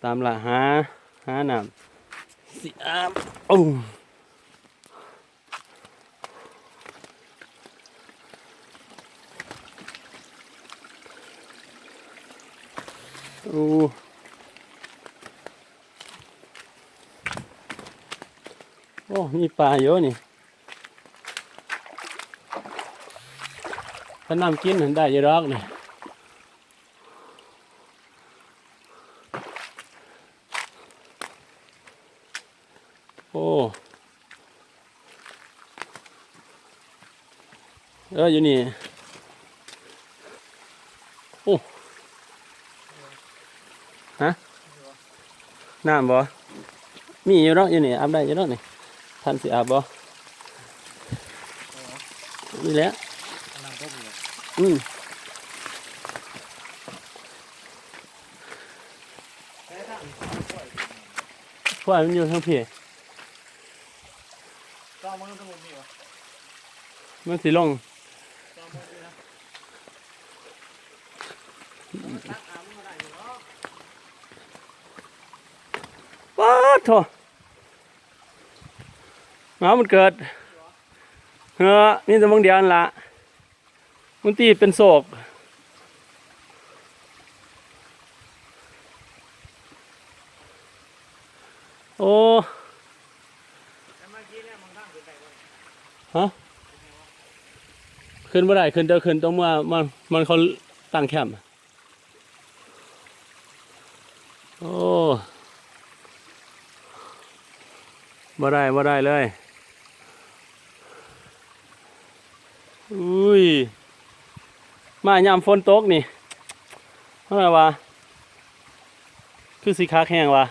ຕາມລ່າຫາ ຫານ້ຳ ຊິອາບ ໂອ້ ໂອ້ ໂອ້ ມີປາຢູ່ນີ້ ຄັນນ້ຳກິນຫັ້ນໄດ້ຢູ່ດອກນີ້. ໂອ້ ເອີ ຢູ່ນີ້ ໂອ້ ຮະ ນ້ຳບໍ່? ມີຢູ່ເນາະ ຢູ່ນີ້ ອາບໄດ້ຢູ່ເນາະນີ້ ທ່ານຊິອາບບໍ່? ນີ້ແຫຼະ ອືມ ພວກມັນຢູ່ທາງພີ້ ມັນຊິລົງ ປາດໂທ້ ມາວັນເກີດ ເອີ ມີແຕ່ບາງດຽວຫັ້ນລະ ມັນຕີເປັນໂສກ ໂອ້ ຮະ ຂຶ້ນບໍ່ໄດ້ ຂຶ້ນ ເຈົ້າຂຶ້ນຕ້ອງເມື່ອ ມັນ ມັນເຂົາຕັ້ງແຄ້ມ. ໂອ້ ບໍ່ໄດ້ ບໍ່ໄດ້ເລີຍ ອຸ້ຍ ມາຍາມຝົນຕົກນີ້ ເຮົາວ່າ ຄືຊິຄັກແຮງວ່າ.